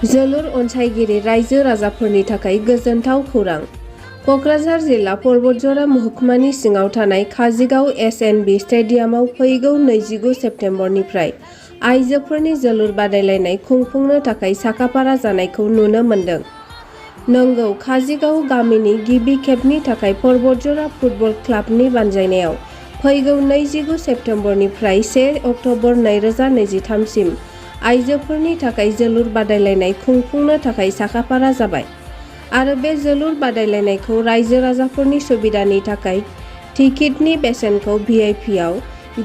जोलुर अनसायगिरि रायजो राजाफोरनि थाखाय गोजोनथाव खौरां। कक्राझार जिल्ला परबतजरा महकुमानि सिङाव थानाय काजिगाव एस.एन.बि. स्टेडियामाव फैगौ 29 सेप्तेम्बरनिफ्राय आइजोफोरनि जोलुर बादायलायनाय खुंफुंनो थाखाय साखाफारा जानायखौ नुनो मोन्दों। नंगौ, काजिगाव गामिनि गिबि खेबनि थाखाय परबतजरा फुटबल क्लाबनि बानजायनायाव फैगौ 29 सेप्तेम्बरनिफ्राय 1 अक्ट'बर 2023 सिम आइजोफोरनि थाखाय जोलुर बादायलायनाय खुंफुंनो थाखाय साखाफारा जाबाय आरो बे जोलुर बादायलायनायखौ रायजो राजाफोरनि सुबिदानि थाखाय टिकेटनि बेसेनखौ भिआइपिआव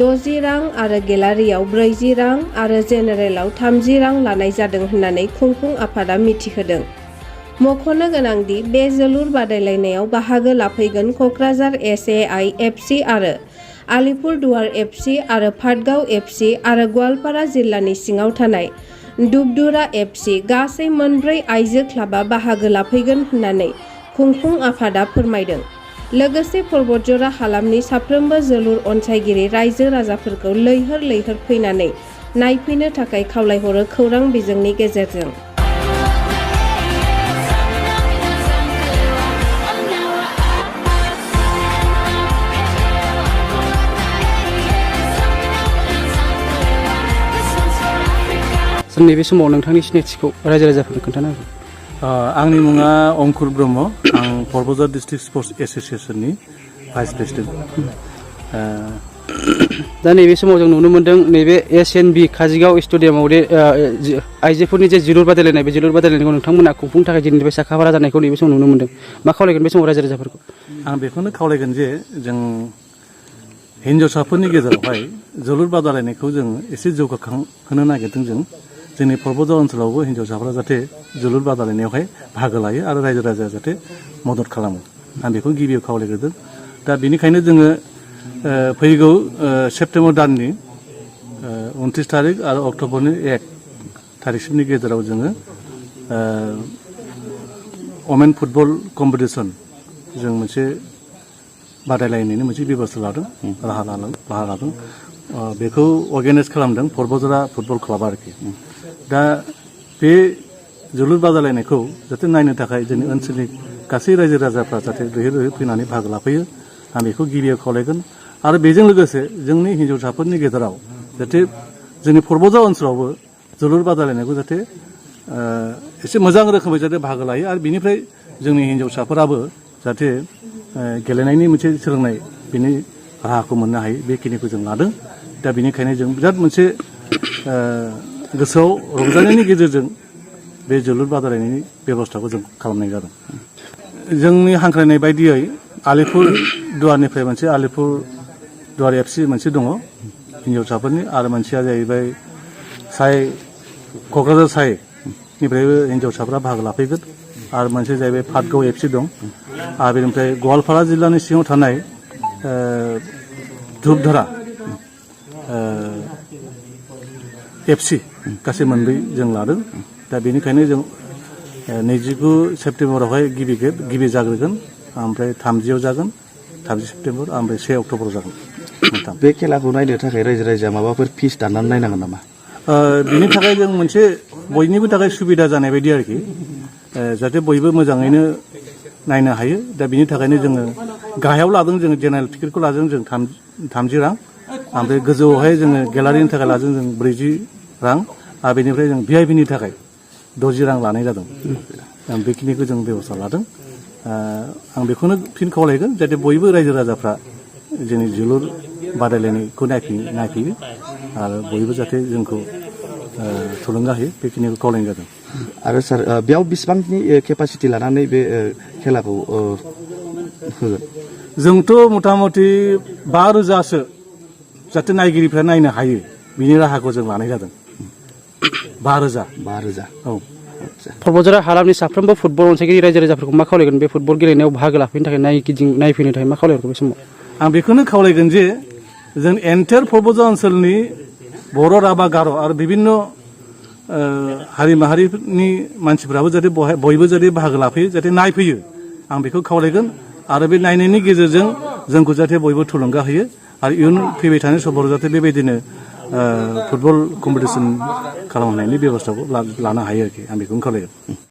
60 रां आरो गेलारियाव 40 रां आरो जेनेरेलाव 30 रां लानाय जादों होननानै खुंफुं आफादा मिथिहोदों। मख'नो गोनांदि बे जोलुर बादायलायनायाव बाहागो लाफैगोन कक्राझार एस.ए.आइ. एफ.सि. आरो आलिपुरदुवार एफ.सि. आरो पाटगाव एफ.सि. आरो गवालपारा जिल्लानि सिङाव थानाय दुबदुरा एफ.सि. गासै मोनब्रै आइजो क्लाबा बाहागो लाफैगोन होननानै खुंफुं आफादा फोरमायदों। लोगोसे परबतजरा हालामनि साफ्रोमबो जोलुर अनसायगिरि रायजो राजाफोरखौ लैहोर लैहोर फैनानै नायफैनो थाखाय खावलायहरो खौरां बिजोंनि गेजेरजों। जों नैबे समाव नोंथांनि सिनायथिखौ रायजो राजाफोरनो खोन्थानो हागोन। आंनि मुङा अंकुर ब्रह्म। आं परबतजरा डिस्ट्रिक्ट स्पर्ट्स एस'सिएशननि भाइस प्रेसिडेन्ट। दा नैबे समाव जों नुनो मोन्दों नैबे एस.एन.बि. काजिगाव स्टेडियामाव आइजोफोरनि जे जोलुर बादायलायनाय बे जोलुर बादायलायनायखौ नोंथांमोना खुंफुंनो थाखाय दिनैनिफ्राय साखाफारा जानायखौ नैबे समाव नुनो मोन्दों। मा खावलायगोन बे समाव रायजो राजाफोरखौ? आं बेखौनो खावलायगोन जे जों हिन्जावसाफोरनि गेजेरावहाय जोलुर बादायलायनायखौ जों एसे जौगाखां होनो नागिरदों। जोंनि परबतजरा ओनसोलावबो हिन्जावसाफोरा जाहाथे जोलुर बादायलायनायावहाय बाहागो लायो आरो रायजो राजाया जाहाथे मदद खालामो। आं बेखौ गिबियाव खावलायग्रोदों। दा बेनिखायनो जोङो फैगौ सेप्तेम्बर दाननि 29 थारिख आरो अक्ट'बरनि 1 थारिखसिमनि गेजेराव जोङो वमेन फुटबल कम्पिटिसन जों मोनसे बादायलायनायनि मोनसे बेबस्था लादों, राहा लादों। बेखौ अर्गानाइज खालामदों परबतजरा फुटबल क्लाब आरोखि। दा बे जोलुर बादायलायनायखौ जाहाथे नायनो थाखाय जोंनि ओनसोलनि गासै रायजो राजाफ्रा जाहाथे लैहोर लैहोर फैनानै बाहागो लाफैयो, आं बेखौ गिबियाव खावलायगोन। आरो बेजों लोगोसे जोंनि हिन्जावसाफोरनि गेजेराव जाहाथे जोंनि परबतजरा ओनसोलावबो जोलुर बादायलायनायखौ जाहाथे एसे मोजां रोखोमै जाहाथे बाहागो लायो आरो बिनिफ्राय जोंनि हिन्जावसाफोराबो जाहाथे गेलेनायनि मोनसे सोलोंनाय बेनि राहाखौ मोननो हायो, बेखिनिखौ जों लादों। दा बेनिखायनो जों बिराद मोनसे गोसोआव रंजानायनि गेजेरजों बे जोलुर बादायलायनायनि बेबस्थाखौ जों खालामनाय जादों। जोंनि हांख्रायनाय बायदियै आलिपुरदुवारनिफ्राय मोनसे आलिपुरदुवार एफ.सि. मोनसे दङ हिन्जावसाफोरनि, आरो मोनसेया जाहैबाय क'क्राझार साइनिफ्रायबो हिन्जावसाफ्रा बाहागो लाफैगोन, आरो मोनसे जाहैबाय पाटगाव एफ.सि. दं, आरो बेनिफ्राय गवालपारा जिल्लानि सिङाव थानाय धुबधरा एफ.सि. गासै मोनब्रै जों लादों। दा बेनिखायनो जों 29 सेप्तेम्बरावहाय गिबि जाग्रोगोन, ओमफ्राय 30 जागोन, 30 सेप्तेम्बर, ओमफ्राय 1 अक्ट'बराव जागोन। बे खेलाखौ नायनो थाखाय रायजो राजाया माबाफोर फिस दाननानै नायनांगोन नामा? बिनि थाखाय जों मोनसे बयनिबो थाखाय सुबिदा जानाय बायदि आरोखि, जाहाथे बयबो मोजाङैनो नायनो हायो। दा बिनि थाखायनो जोङो गाहायाव लादों, जोङो जेनेरेल टिकेटखौ लादों जों 30 रां, ओमफ्राय गोजौआवहाय जोङो गेलारिनि थाखाय लादों जों 40 रां, आरो बेनिफ्राय जों भिआइपिनि थाखाय 60 रां लानाय जादों। बेखिनिखौ जों बेबस्था लादों। आं बेखौनो फिन खावलायगोन जाहाथे बयबो रायजो राजाफ्रा जोंनि जोलुर बादायलायनायखौ नायफैयो आरो बयबो जाहाथे जोंखौ थुलुंगा होयो, बेखिनिखौ खावलायनाय जादों। आरो सार, बेयाव बेसेबांनि केपासिटि लानानै बे खेलाखौ होगोन? जोंथ' मथा मथि 5,000सो जाहाथे नायगिरिफ्रा नायनो हायो, बिनि राहाखौ जों लानाय जादों। 5,000। औ। परबतजरा हालामनि साफ्रोमबो फुटबल अनसायगिरि रायजो राजाफोरखौ मा खावलायगोन बे फुटबल गेलेनायाव बाहागो लाफैनो थाखाय नायफैनो थाखाय मा खावलायगोन बे समाव? आं बेखौनो खावलायगोन जे जों एन्टायार परबतजरा ओनसोलनि बर', राभा, गार' आरो बिभिन्न हारि माहारिनि मानसिफ्राबो जाहाथे बयबो जाहाथे बाहागो लाफैयो, जाहाथे नायफैयो, आं बेखौ खावलायगोन। आरो बे नायनायनि गेजेरजों जोंखौ जाहाथे बयबो थुलुंगा होयो आरो इयुन फैबाय थानाय समफोराव जाहाथे बेबायदिनो फुटबल कम्पिटिसन खालामनायनि बेबस्थाखौ लानो हायो आरोखि आं बेखौनो खावलायगोन